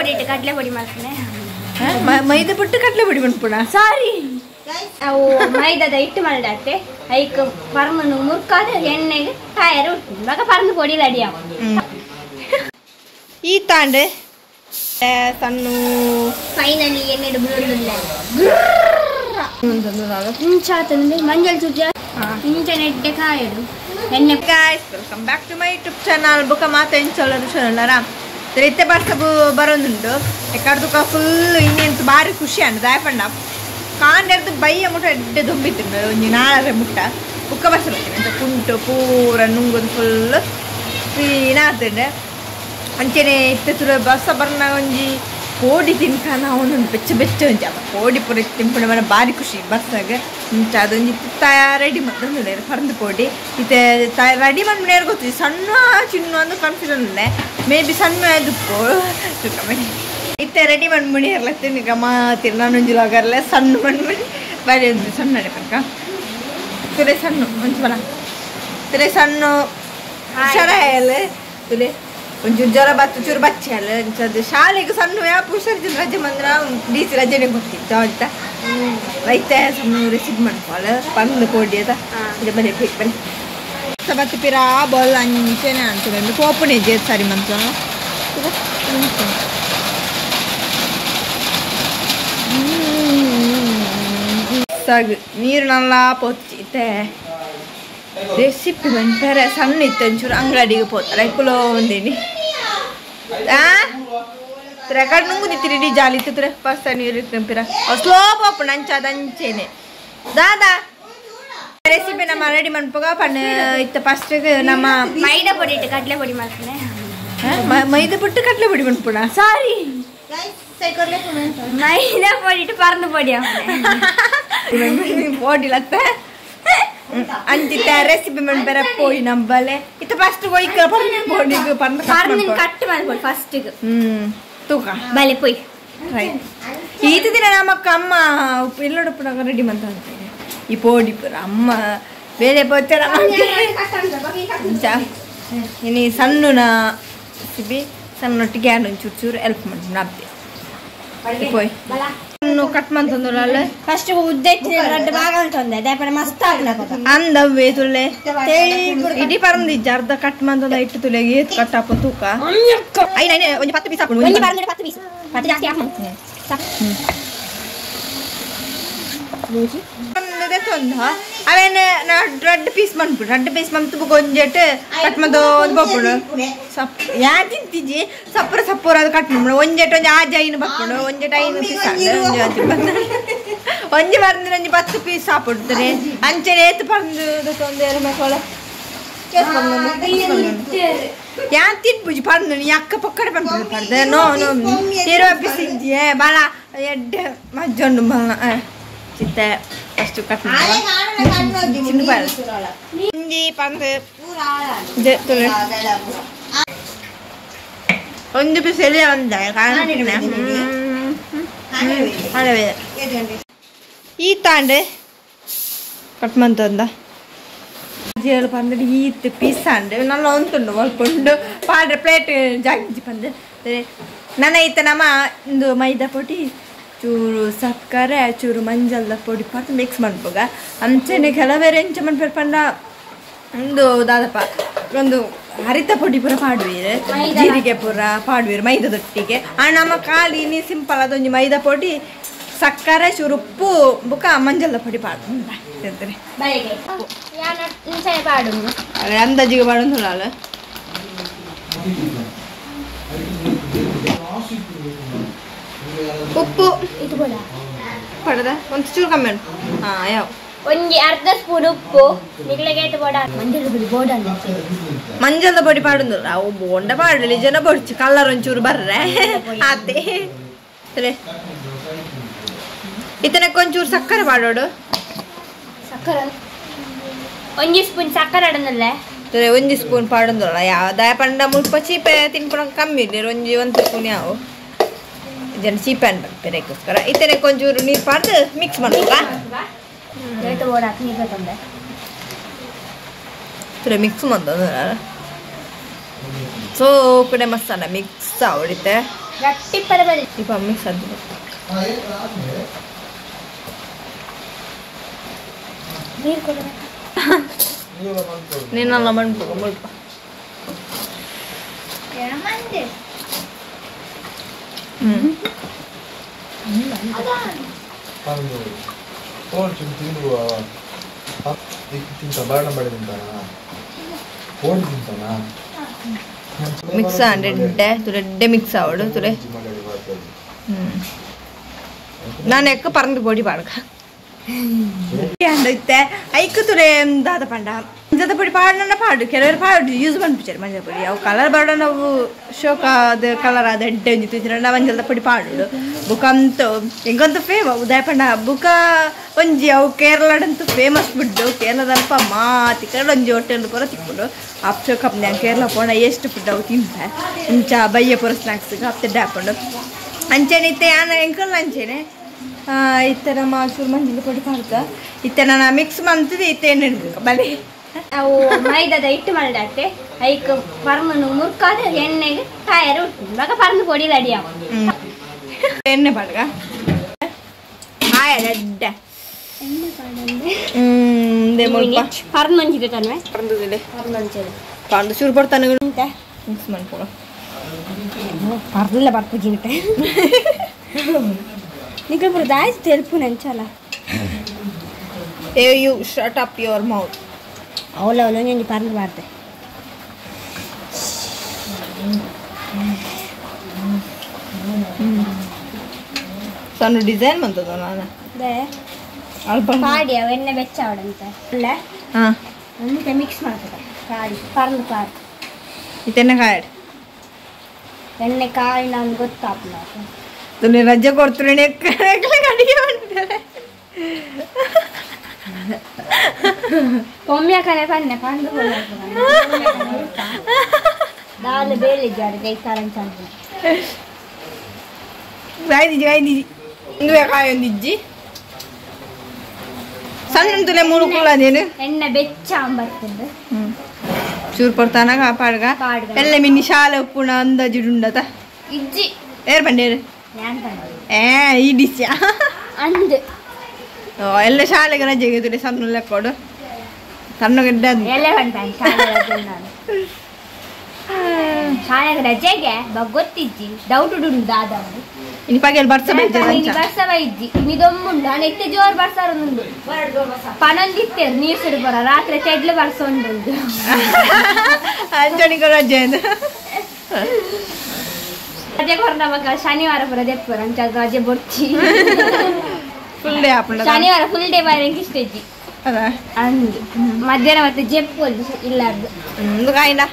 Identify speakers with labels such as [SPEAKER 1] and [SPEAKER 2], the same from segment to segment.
[SPEAKER 1] ಪೊಡಿ ಕಡಲೆ ಪೊಡಿ ಮಾಡ್ತಾನೆ.
[SPEAKER 2] ಮೈದಾ ಪುಟ್ಟು ಕಡಲೆ ಪೊಡಿ ಮನ್ಪುಣ.
[SPEAKER 1] ಸಾರಿ, ಅವು ಮೈದಾದ ಹಿಟ್ಟು ಮಾಡಾತೆ ಐಕ್ ಪರ್ಮನು ಮುರ್ಕಾದ ಎಣ್ಣೆಗೆ ಕಾಯರು ಉಂಟು ಇವಾಗ ಪರ್ನು ಪೊಡಿ ರೆಡಿ.
[SPEAKER 2] ಈ ತಾಂಡೆ ಸಣ್ಣ
[SPEAKER 1] ಫೈನಲಿ ಎಣ್ಣೆ ಇಂಚಾತಂದ್ರೆ ಮಂಜಲ್ ಚುಚ್ಚ ಇಂಚನೆ ಎಡ್ಡೆ ಕಾಯಡು ಎಣ್ಣೆ.
[SPEAKER 2] Guys, welcome back to my YouTube channel. ಬುಕ್ಕ ಮಾತ ಎಂಚೋಲರು ಶರಣರ ಇತ್ತೆ ಬರ್ಸಬು ಬರೋದುಂಟು ಎಕ್ಕಡ್ದುಕ ಫುಲ್ ಇನ್ನೆಂತ ಭಾರಿ ಖುಷಿ ಅಂಡ್ ದಾಯಪಂಡ ಕಾಂಡೆರ್ದು ಬಯ್ಯ ಮುಟ್ಟ ಎಡ್ಡೆ ದೊಂಬಿತ್ತು ಒಂಜಿ ನಾಳರೆ ಮುಟ್ಟ ಬುಕ್ಕ ಬರ್ಸ ಬರ್ತೀನಿ ಕುಂಟು ಪೂರ ನುಂಗುದು ಫುಲ್ ಕ್ಲೀನ್ ಆಗ್ತದೆ. ಅಂಚೆನೆ ಇತ್ತೆ ತುರ ಬರ್ಸ ಬರ್ನ ಒಂಜಿ ಕೋಡಿ ತಿನ್ಕಾನ ಅವನು ಬೆಚ್ಚ ಬೆಚ್ಚ ಒಂಜಿ ಅಪ್ಪ ಕೋಡಿ ಪೂರ ತಿನ್ಪುಣ ಮನೆ ಭಾರಿ ಖುಷಿ ಬರ್ಸಾಗ. ಇಂಚ ಅದೊಂಜಿ ರೆಡಿ ಮಾಡ್ತಾರೆ ಪರಂದು ಕೋಡಿ ಇತ್ತೆ ರೆಡಿ ಮಾಡಿ ಗೊತ್ತು ಸಣ್ಣ ಚಿನ್ನ ಅಂದು ಕನ್ಫ್ಯೂಷನ್ ಇಲ್ಲ, ಮೇ ಬಿ ಸಣ್ಣ ದುಪ್ಪು ಇತ್ತೆ ರೆಡಿ ಮಣ್ಮುಣಿ ಇರ್ಲತ್ತೀನಿ ಮಾತಿರ್ ನಾನೊಂಜಿ ಲಾಗರ್ಲೆ ಸಣ್ಣ ಮಣ್ಮುಣಿ ಬರೀ ಒಂದು ಸಣ್ಣ ಪಕ್ಕ ತುಲೆ ಸಣ್ಣ ಒಂಚು ಬಲ ತುಲೆ ಸಣ್ಣ ಹುಷಾರಾಯಲ್ಲ ತುಲೆ ಒಂಚೂರು ಜ್ವರ ಬತ್ತು ಚೂರು ಬಚ್ಚೆ ಅಲ್ಲ ಅದು ಶಾಲೆಗೆ ಸಣ್ಣ ಯಾಪ ಹುಷಾರಿದ್ದು ರಜೆ ಬಂದ್ರೆ ಡಿ ಸಿ ರಜೆನೇ ಗೊತ್ತಿತ್ತು ಅಂತ ರೈತ ಸಣ್ಣ ರೆಸಿಪಿ ಮಾಡ್ಕೊಳ್ಳ ಪಂದು ಕೋಡಿ ಅದ ಇದು ಬನ್ನಿ ಬೇಕು ಬನ್ನಿ ಬತ್ತು ಪಿರಾ ಬಾಲ್ ಅಂಚೆನೆ ಅಂತಂದ್ರೆ ಕೋಪನೆ ಜೇತ್ ಸರಿ ಮಂತ ಸಾಗು ನೀರು ನಲ್ಲ ಪೊಚ್ಚಿತ್ತೆ ರೆಸಿಪಿ ಬಂದರೆ ಸಣ್ಣ ಇತ್ತು ಒಂಚೂರು ಅಂಗಡಿಗೆ ಪೋತಾರೆ ಕುಲೋ ಒಂದೇನಿ ರೆಕಾರ್ಡ್ ನುಂಗುದಿತ್ತಿರಿ ಇಡೀ ಜಾಲಿ ಇತ್ತು ಫಸ್ಟ್ ನೀರು ಇತ್ತು ಸ್ಲೋ ಪಾಪು ನಂಚಾದ ಅಂಚೇನೆ ದಾದಾ ರೆಸಿಪಿ ನಮ್ಮ ರೆಡಿ ಮನ್ಪುಗ ಪಣ್ಣ ಇತ್ತು ಫಸ್ಟ್ ನಮ್ಮ
[SPEAKER 1] ಮೈದಾ ಪೊಡಿ ಇಟ್ಟು ಕಡಲೆ ಪೊಡಿ ಮಾಡ್ತಾನೆ.
[SPEAKER 2] ಮೈದಾ ಪುಟ್ಟು ಕಡಲೆ ಪೊಡಿ ಮನ್ಪುಣ.
[SPEAKER 1] ಸಾರಿ, ಮೈದಾ ಪೊಡಿ ಇಟ್ಟು ಪರಂದು ಪೊಡಿ
[SPEAKER 2] ಪೊಡಿಲತ್ತ ಅಂಚಿತ್ತ ರೆಸಿಪಿ ಮನ್ಪೆರ ಪೋಯಿ ನಂಬಲೆ ಇತ್ತ ಫಸ್ಟ್ ಹೋಯ್ಕ ಪರ್ನು ಪೊಡಿಗೆ ಪರ್ನು
[SPEAKER 1] ಪರ್ನು ಕಟ್ ಮಾಡ್ಬೋದು ಫಸ್ಟ್
[SPEAKER 2] ತೂಕ
[SPEAKER 1] ಬಲೆ ಪೋಯ್
[SPEAKER 2] ರೈಟ್. ಈತ ದಿನ ನಮ್ಮಕ್ಕ ಅಮ್ಮ ಇಲ್ಲೊಡಪ್ಪನಾಗ ರೆಡಿ ಮಂತ ಅಂತಾರೆ ಈ ಪೋಡಿ ಪುರ ಅಮ್ಮ ಬೇರೆ ಪೋಚಾರ ಇನ್ನು ಸಣ್ಣನ ರೆಸಿಪಿ ಸಣ್ಣೊಟ್ಟಿಗೆ ಒಂಚೂರು ಚೂರು ಹೆಲ್ಪ್ ಮಾಡಿ ನಾಪ್ತೆ ಪೋಯ್ ಸಣ್ಣ ಕಟ್ ಮಂತಂದುಲ್ಲ
[SPEAKER 1] ಫಸ್ಟ್ ಉದ್ದ ದೊಡ್ಡ ಭಾಗ ಉಂಟು ಅದೇ ಮಸ್ತ್ ಆಗ್ಲಕ್ಕ
[SPEAKER 2] ಅಂದವೇ ತುಲೆ ಇಡೀ ಪರಂದಿಜ್ಜ ಅರ್ಧ ಕಟ್ ಮಂತಂದ ಇಟ್ಟು ತುಲೆ ಏತ್ ಕಟ್ ಹಾಪ ತೂಕ ಐನ ಒಂಜಿ 10 ಪೀಸ್ ಹಾಕೊಂಡು
[SPEAKER 1] ಒಂಜಿ ಪರಂದು 10 ಪೀಸ್ 10 ಜಾಸ್ತಿ ಹಾಕು
[SPEAKER 2] ಅವೇನು ರಡ್ಡ್ ಪೀಸ್ ಮನ್ಪುಡು ರಡ್ಡ್ ಪೀಸ್ ಮಂತು ಒಂಜೆಟ್ ಕಟ್ ಮಂದು ಒಂದು ಬಪ್ಪುಡು ಸಪ್ ಯಾ ತಿಂತಿಜಿ ಸಪ್ಪರ ಸಪ್ಪರ ಅದು ಕಟ್ ಮಾಡ್ಬಿಡು ಒಂಜೆಟ್ ಒಂಜಿ ಆಜ ಐನು ಬಪ್ಪುಡು ಒಂಜೆಟ್ 5 ಪೀಸ್ ಒಂಜಿ ಪರಂದು ಒಂಜಿ 10 ಪೀಸ್ ಹಾಪುಡ್ತಾರೆ ಅಂಚನೆ ಏತ್ ಪರಂದು ಒಂದು ಎರಡು ಮಕ್ಕಳ ಯಾ ತಿನ್ಪುಜಿ ಪರಂದು ನೀ ಅಕ್ಕ ಪಕ್ಕಡೆ ಪನ್ಪುಡು ಪರ್ದು ನೋ ನೋ 20 ಪೀಸ್ ಇಜ್ಜಿ ಬಾಳ ಎಡ್ಡೆ ಮಜ್ಜೊಂಡು ಬಾಳ ಚಿತ್ತೆ ಫಸ್ಟ್ ಕಟ್ ಒಂಜಿ ಪಂದು ಒಂದು ಪೀಸ್ ಎಲ್ಲಿ ಒಂದ ಈ ತಾಂಡೆ ಕಟ್ ಮಂತಂದ ಏಳು ಪಂದು ಈತ್ ಪೀಸ್ ಅಂಡೆ ನಲ್ಲ ಒಂತುಂಡು ಒಲ್ಪುಂಡು ಪಾಡ್ರೆ ಪ್ಲೇಟ್ ಜಾಗಿಂಚಿ ಪಂದು ನನ್ನ ಈತ ನಮ್ಮ ಒಂದು ಮೈದಾ ಪೊಡಿ ಚೂರು ಸಕ್ಕರೆ ಚೂರು ಮಂಜಲ್ದ ಪೊಡಿ ಪಾತು ಮಿಕ್ಸ್ ಮಾಡ್ಬೋಗ ಅಂಚೆನೆ ಕೆಲವೇರೆ ಎಂಚ ಮನ್ಪೆರ್ ಪಂಡ ಒಂದು ದಾದಪ್ಪ ಒಂದು ಹರಿತ ಪೊಡಿ ಪೂರ ಪಾಡುವೀರು ಜೀರಿಗೆ ಪೂರ ಪಾಡುವೀರು ಮೈದಾದೊಟ್ಟಿಗೆ ಆ ನಮ್ಮ ಖಾಲಿ ನೀ ಸಿಂಪಲ್ ಅದೊಂಜಿ ಮೈದಾ ಪೊಡಿ ಸಕ್ಕರೆ ಚೂರು ಉಪ್ಪು ಬುಕ್ಕ ಮಂಜಲ್ದ ಪೊಡಿ ಪಾಡು ಅಂದಾಜಿಗೆ ಪಾಡೊಂದು ಉಪ್ಪು ಪಡದ ಒಂದು ಚೂರು ಕಮ್ಮಿ ಉಂಟು ಹಾಂ ಯಾವ
[SPEAKER 1] ಒಂಜಿ ಅರ್ಧ ಸ್ಪೂನ್ ಉಪ್ಪು ನಿಗ್ಲಗೇಟ್ ಬೋಡ ಮಂಜಲ್ ಪೊಡಿ ಬೋಡ
[SPEAKER 2] ಮಂಜಲ್ದ ಪೊಡಿ ಪಾಡುಂದು ಅವು ಬೋಂಡ ಪಾಡಲಿ ಜನ ಬೊಡ್ಚು ಕಲ್ಲರ್ ಒಂಚೂರು ಬರ್ರೆ ಆತೆ ಸರಿ ಇತನಕ್ಕೆ ಒಂಚೂರು ಸಕ್ಕರೆ ಪಾಡೋಡು
[SPEAKER 1] ಸಕ್ಕರೆ ಒಂಜಿ ಸ್ಪೂನ್ ಸಕ್ಕರೆ ಆಡೋದಲ್ಲ
[SPEAKER 2] ಸರಿ ಒಂಜಿ ಸ್ಪೂನ್ ಪಾಡೊಂದಲ್ಲ ಯಾವ ಪಂಡ ಮುಲ್ಪ ಚೀಪೆ ತಿನ್ಪುಣ ಕಮ್ಮಿ ಇರ್ಲಿ ಒಂಜಿ ಒಂದು ಸ್ಪೂನ್ ಯಾವ ಜನ ಚೀಪೆ ಅನ್ಬೇಕು ಇತನಕ್ಕೆ ಒಂಚೂರು ನೀರು ಪಾಡ್ದು ಮಿಕ್ಸ್ ಮಾಡ್ಬೋದಾ ಮಿಕ್ಸ್ ಮಂದ ಸೊ ಕಡೆ ಮಸಾಲ ಮಿಕ್ಸ್ ಆವಡಿತೆ.
[SPEAKER 1] ಗಟ್ಟಿ ಪರಬಲಿ
[SPEAKER 2] ಇಪ್ಪ ಮಿಕ್ಸ್ ಅದು
[SPEAKER 1] ನೀರು ಕೊಡು
[SPEAKER 2] ನೀನಲ್ಲ ಮಣ್ಪು ಮುಲ್ಪ
[SPEAKER 1] ಏಮಂದೆ
[SPEAKER 3] ತಂದು ಫೋನ್ ತಿಂದು ತಿಂತ ಬಾರಣ ಮಾಡಿ ತಿಂತಾನ ಫೋನ್ ತಿಂತಾನ
[SPEAKER 2] ಮಿಕ್ಸ್ ರೆಡ್ಡೆ ತುರೆಡ್ಡೆ ಮಿಕ್ಸ್ ಆವಡು ತುರೆ ನಾನು ಎಕ್ಕ ಪರಂದು ಪೊಡಿ ಪಾಡ್ಕ ಇತ್ತೆ ಐಕ್ ತುರೆ ದಾದ ಪಂಡ ಮಂಜದ ಪೊಡಿ ಪಾಡೋಣ ಪಾಡು ಕೆಲವರು ಪಾಡು ಯೂಸ್ ಮನ್ಪಿಚಾರು ಮಂಜದ ಪೊಡಿ ಅವು ಕಲರ್ ಬಾಡ ನಾವು ಶೋಕ ಅದು ಕಲರ್ ಅದು ಎಡ್ಡೆ ಒಂಜಿ ತೂಜಿನ ಮಂಜದ ಪೊಡಿ ಪಾಡು ಬುಕಂತು ಎಂಗಂತೂ ಫೇಮ ಉದಯ ಪಂಡ ಬುಕ ಒಂಜಿ ಅವು ಕೇರಳಡಂತೂ ಫೇಮಸ್ ಫುಡ್ಡು ಕೇರಳದಲ್ಪ ಮಾತಿ ಕಡೆ ಒಂಜಿ ಹೋಟೆಲ್ ಪೂರ ತಿಕ್ಕೊಂಡು ಆಪ್ ಶೋಕ ನಾನು ಕೇರಳ ಪೋಣ ಎಷ್ಟು ಫುಡ್ ಅವು ತಿಂತ ಇಂಚ ಬಯ್ಯ ಪೂರ ಸ್ನ್ಯಾಕ್ಸ್ ಅಪ್ತೆ ಹಾಕೊಂಡು ಅಂಚೆನೆ ಇತ್ತೆ ಯಾನ ಎಂಕಲ್ ಅಂಚೆನೆ ಇತ್ತೆ ನಮ್ಮ ಚೂರು ಮಂಜಿನ ಪೊಡಿ ಪಾಡ್ತ ಇತ್ತೆ ನಾನು ಮಿಕ್ಸ್ ಮಂತಿದೆ ಇತ್ತೆ ಎಣ್ಣೆ ಬಲೆ
[SPEAKER 1] ಅವು ಮೈದಾದ ಹಿಟ್ಟು ಮಾಡಿದಾತೆ ಐಕ್ ಪರ್ಮನು ಮುರ್ಕಾದ ಎಣ್ಣೆಗೆ ಕಾಯರು ಉಂಟು ಇವಾಗ ಪರ್ನು ಪೊಡಿ ರೆಡಿ ಆವು
[SPEAKER 2] ಎಣ್ಣೆ ಪಾಡ್ಗ ಕಾಯ ರೆಡ್ಡೆ
[SPEAKER 1] ಎಣ್ಣೆ ಪಾಡಂದೆ
[SPEAKER 2] they ಮುಲ್ಪ
[SPEAKER 1] ಪರ್ನು ಒಂಜಿದೆ ತನ್ವೆ
[SPEAKER 2] ಪರ್ನುದಿದೆ
[SPEAKER 1] ಪರ್ನು ಒಂಜಿದೆ
[SPEAKER 2] ಪಾಂಡು ಚೂರು ಬರ್ತಾನೆ ಮಿಕ್ಸ್ ಮಾಡ್ಕೊ
[SPEAKER 1] ಪರ್ನುಲ್ಲ ಬರ್ಪುಜಿನಿತೆ ನಿಕಲ್ ಪುರ ದಾಯ್ ತೆಲ್ಪು ನಂಚಲ
[SPEAKER 2] ಏ you shut up your mouth
[SPEAKER 1] ಅವಲ ಅವಲ ಒಂಜಿ ಪರ್ನು ಬಾರ್ದೆ
[SPEAKER 2] ಸಣ್ಣ ಡಿಸೈನ್ ಬಂತದ ನಾನು
[SPEAKER 1] they
[SPEAKER 2] ಅಲ್ಪ
[SPEAKER 1] ಪಾಡಿ ಅವ ಎಣ್ಣೆ ಬೆಚ್ಚ ಅವಡಂತೆ ಅಲ್ಲ
[SPEAKER 2] ಹಾ
[SPEAKER 1] ಒಂದೇ ಮಿಕ್ಸ್ ಮಾಡ್ತದೆ ಕಾಡಿ ಪರ್ನು ಪಾಡ್
[SPEAKER 2] ಇತ್ತೆಣ್ಣೆ ಕಾಯಡ್
[SPEAKER 1] ಎಣ್ಣೆ ಕಾಯಿ ನಮ್ಗೆ ಗೊತ್ತಾಪಲ್ಲ
[SPEAKER 2] ತುನಿ ರಜೆ ಕೊಡ್ತೀನಿ ಅಡಿಗೆ ಮಾಡ್ತಾರೆ
[SPEAKER 1] ಪೊಮ್ಯ ಕನೆ ಪನ್ನೆ ಪಂದು ದಾಲ್ ಬೇಳೆ ಜಾರಿ ದೈತಾರಂ ಚಂದ
[SPEAKER 2] ಗಾಯ್ದಿಜಿ ಗಾಯ್ದಿಜಿ ಇಂದುವೆ ಕಾಯೊಂದಿಜ್ಜಿ ಸಣ್ಣ ತುಲೆ ಮೂರು ಕುಳ್ಳದೇನು
[SPEAKER 1] ಎಣ್ಣೆ ಬೆಚ್ಚ ಅಂಬರ್ತದೆ
[SPEAKER 2] ಚೂರು ಪಡ್ತಾನ ಪಾಡ್ಗ ಎಲ್ಲ ಮಿನಿ ಶಾಲೆ ಉಪ್ಪುಣ ಅಂದಾಜಿಡುಂಡತ
[SPEAKER 1] ಇಜ್ಜಿ
[SPEAKER 2] ಏರ್ ಬಂಡೇರು ಏ ಈ ಡಿಶ್
[SPEAKER 1] ಅಂದು
[SPEAKER 2] ಎಲ್ಲ ಶಾಲೆಗೆ ರಜೆಗೆ ತುಲೆ ಸಣ್ಣ ಲೆಕ್ಕೋಡು ಸಣ್ಣ ಗೆಡ್ಡೆ
[SPEAKER 1] ಎಲ್ಲ ಶಾಲೆಗೆ ರಜೆಗೆ ಗೊತ್ತಿಜ್ಜಿ ಡೌಟ್ ಉಂಡು ದಾದ
[SPEAKER 2] ಇನಿ ಪಗೆಲ್ ಬರ್ಸ
[SPEAKER 1] ಬರ್ಸ ಬೈಜ್ಜಿ ಇನಿದೊಮ್ಮುಂಡು ನಾನು ಎತ್ತೆ ಜೋರು ಬರ್ಸಾರೊಂದುಂಡು ಪನೊಂದಿತ್ತೇರು ನೀರು ಬರ ರಾತ್ರಿ ಚೆಡ್ಲು ಬರ್ಸೊಂದುಂಡು
[SPEAKER 2] ಅಂಜನಿಗೆ ರಜೆ
[SPEAKER 1] ರಜೆ ಕೊರ್ನ ಮಕ್ಕ ಶನಿವಾರ ಪೂರ ದೆಪ್ಪುರ ಅಂಚ ರಜೆ ಬೊರ್ಚಿ
[SPEAKER 2] ಫುಲ್ ಡೇ ಆಪುಂಡ
[SPEAKER 1] ಶನಿವಾರ ಫುಲ್ ಡೇ ಬಾರಂಗೆ ಇಷ್ಟ ಇಜ್ಜಿ
[SPEAKER 2] ಅದ
[SPEAKER 1] ಅಂದು ಮಧ್ಯಾಹ್ನ ಮತ್ತೆ ಜೆಪ್ಪು ಇಲ್ಲ ಅದು
[SPEAKER 2] ಒಂದು ಕಾಯಿಂದ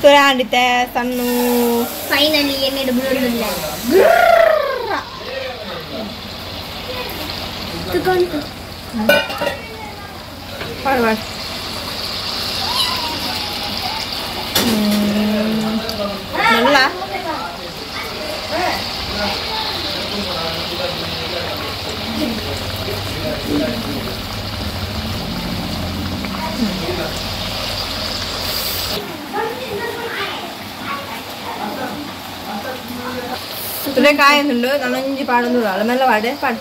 [SPEAKER 2] ತುರೆ ಆಂಡಿತೆ ಸಣ್ಣ
[SPEAKER 1] ಫೈನಲಿ ಎಣ್ಣೆ ಬೀಳಲಿಲ್ಲ ತಗೊಂಡು
[SPEAKER 2] ಪಾಡು നല്ല ತುಲೆ ಕಾಯೊಂದುಂಡು ನಾನೊಂಜಿ ಪಾಡೊಂದು ಅಲ್ಲ ಪಾಡೆ ಪಾಡು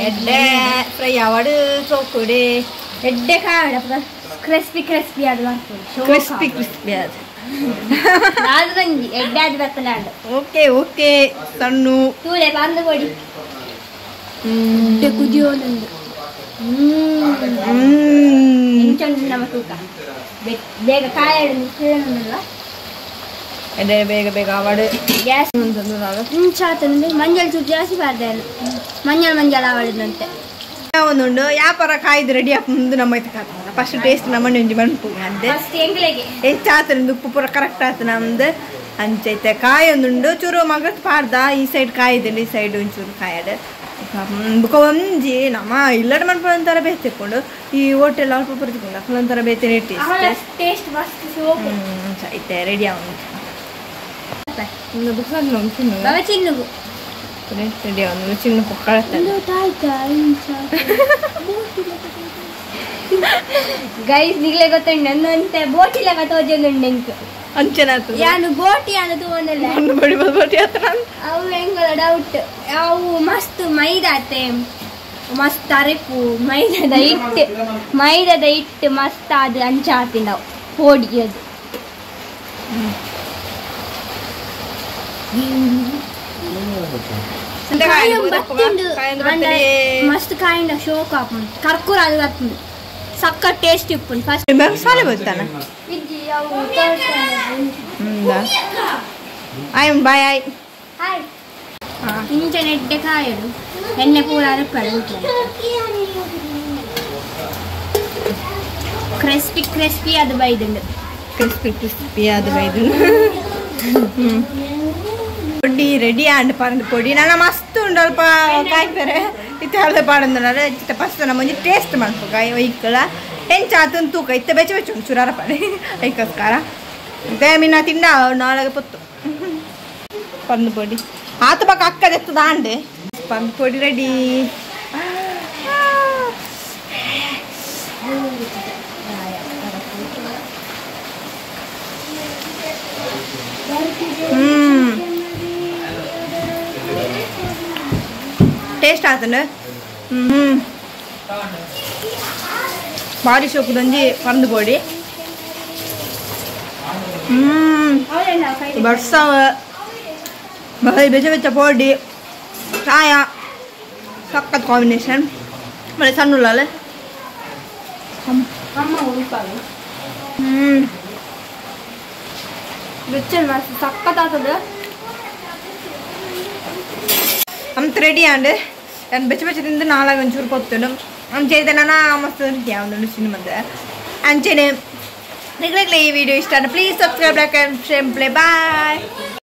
[SPEAKER 2] ಎಡ್ಡೆ ಫ್ರೈ ಆವಡು ಚೋಕುಡೆ
[SPEAKER 1] ಎಡ್ಡೆ ಕಾಡ ಕ್ರಿಸ್ಪಿ ಕ್ರಿಸ್ಪಿ ಅದು ಬರ್ತದೆ
[SPEAKER 2] ಕ್ರಿಸ್ಪಿ ಕ್ರಿಸ್ಪಿ ಅದು
[SPEAKER 1] ಅದು ಎಡ್ಡೆ ಅದು ಬರ್ತದೆ
[SPEAKER 2] ಓಕೆ ಓಕೆ ಸಣ್ಣ
[SPEAKER 1] ತೂಳೆ ಬಂದು ಕೊಡಿ ಕುದಿಯೋದೊಂದು ಎಂಚುಂಡು ನಮ್ಮ ತೂಕ ಬೇಗ ಕಾಯಾಡು
[SPEAKER 2] ಎಡ್ಡೆ ಬೇಗ ಬೇಗ ಆವಡು
[SPEAKER 1] ಗ್ಯಾಸ್ ಇಂಚಾತಂದ್ರೆ ಮಂಜಲ್ ಚೂರು ಜಾಸ್ತಿ ಬಾರ್ದೆ ಮಂಜಲ್ ಮಂಜಲ್ ಆವಡಿದಂತೆ
[SPEAKER 2] ಒಂದುಂಡು ಯಾಪರ ಕಾಯ್ದು ರೆಡಿ ಆಪುಂದು ನಮ್ಮ ಫಸ್ಟ್ ಟೇಸ್ಟ್ ನಮ್ಮನೆ ಒಂಜಿ ಮನ್ಪು ಅಂದೆ ಹೆಚ್ಚಾತನ ಉಪ್ಪು ಪೂರ ಕರೆಕ್ಟ್ ಆತ ನಮ್ದು ಅಂಚೈತೆ ಕಾಯಿ ಒಂದುಂಡು ಚೂರು ಮಗತ್ ಪಾಡ್ದ ಈ ಸೈಡ್ ಕಾಯ್ದಲ್ಲಿ ಈ ಸೈಡ್ ಒಂಚೂರು ಕಾಯಡು ಬುಕ್ಕ ಒಂಜಿ ನಮ್ಮ ಇಲ್ಲಡ ಮನ್ಪು ಒಂಥರ ಬೇತಿಕೊಂಡು ಈ ಹೋಟೆಲ್ ಅಲ್ಪ ಪೂರ ತಿಕ್ಕೊಂಡು ಅಕ್ಲ ಒಂಥರ ಬೇತೆ ಟೇಸ್ಟ್
[SPEAKER 1] ಟೇಸ್ಟ್ ಮಸ್ತ್
[SPEAKER 2] ಐತೆ ರೆಡಿ ಆവുಂಟು
[SPEAKER 1] ಚಿನ್ನುಗು
[SPEAKER 2] ರೆಡಿ ಆവുಂದು ಚಿನ್ನ ಪೊಕ್ಕಳತ್ತೆ
[SPEAKER 1] ಗೈಸ್ ನಿಗ್ಲೆ ಗೊತ್ತುಂಡು ಅಂತೆ ಬೋಟಿ ಲೆಕ್ಕ ತೋಜೊಂದುಂಡು ಎಂಕ್
[SPEAKER 2] ಅಂಚೆನಾತು
[SPEAKER 1] ಯಾನು ಬೋಟಿ ಅಂದ ತೂವೊಂದಲ್ಲ
[SPEAKER 2] ಬಡಿ ಬೋಟಿ ಹತ್ರ
[SPEAKER 1] ಅವು ಎಂಕಲ ಡೌಟ್ ಅವು ಮಸ್ತ್ ಮೈದಾತೆ ಮಸ್ತ್ ಅರೆಪು ಮೈದಾದ ಹಿಟ್ಟು ಮೈದಾದ ಹಿಟ್ಟು ಮಸ್ತ್ ಅದು ಅಂಚ ಆತಿಂಡವು ಪೋಡಿ ಅದು ಮಸ್ತ್ ಕಾಯಿಂದ ಶೋಕ್ ಆಪುಂಡು ಕರ್ಕೂರ ಅದು ಆಪುಂಡು ಸಕ್ಕ ಟೇಸ್ಟ್ ಇಪ್ಪುಂಡು ಫಸ್ಟ್
[SPEAKER 2] ಸಾಲೆ ಬರ್ತಾನ ಆಯ್ ಬಾಯ್ ಆಯ್
[SPEAKER 1] ಹಾಯ್ ಇಂಚನೆ ಎಡ್ಡೆ ಕಾಯಡು ಎಣ್ಣೆ ಪೂರ ಅರಪಡು ಕ್ರಿಸ್ಪಿ ಕ್ರಿಸ್ಪಿ ಅದು ಬೈದುಂಡು
[SPEAKER 2] ಕ್ರಿಸ್ಪಿ ಕ್ರಿಸ್ಪಿ ಅದು ಬೈದುಂಡು ಪೊಡಿ ರೆಡಿ ಆಂಡ್ ಪರಂದು ಪೊಡಿ ನನ್ನ ಮಸ್ತ್ ಉಂಡು ಅಲ್ಪ ಕಾಯ್ಪೆರೆ ಇತ್ತೆ ಹಳದ ಪಾಡಂದುಂಡು ಇತ್ತೆ ಫಸ್ಟ್ ನಮ್ಮ ಒಂಜಿ ಟೇಸ್ಟ್ ಮನ್ಪುಗ ಒಯ್ಕಲ ಹೆಂಚ ಆತನ್ ತೂಕ ಇತ್ತೆ ಬೆಚ್ಚ ಬೆಚ್ಚ ಉಂಡು ಚುರಾರ ಪಾಡಿ ಐಕಸ್ಕಾರ ಇತ್ತೆ ಮಿನ್ನ ತಿಂಡ ನಾಳೆಗೆ ಪೊತ್ತು ಪಂದು ಪೊಡಿ ಆತ ಬಕ್ಕ ಅಕ್ಕದೆತ್ತದ ಆಂಡೆ ಪಂದು ಪೊಡಿ ರೆಡಿ ಟೇಸ್ಟ್ ಆತನ ಬಾರಿ ಶೋಕುದೊಂಜಿ ಪರಂದು ಪೊಡಿ ಬರ್ಸಾವ ಬಹಳ ಬೆಚ್ಚ ಬೆಚ್ಚ ಪೊಡಿ ಚಾಯ ಸಖತ್ ಕಾಂಬಿನೇಷನ್ ಮತ್ತೆ ಸಣ್ಣ
[SPEAKER 1] ಸಖತ್ ಆಗ್ತದೆ
[SPEAKER 2] ಅಂತ ರೆಡಿ ಆಂಡ್ ನಾನು ಬೆಚ್ಚ ಬೆಚ್ಚ ತಿಂದು ನಾಲ್ಕು ಒಂಚೂರು ಪೊತ್ತುಂಡು ಅಂಚೆ ನನ್ನ ಮಸ್ತ್ ಯಾವೊಂದು ಸಿನಿಮಾದ ಅಂಚೆನೆ ನಿಗ್ಲೆಗ್ಲೆ ಈ ವಿಡಿಯೋ ಇಷ್ಟ please subscribe like and share play bye.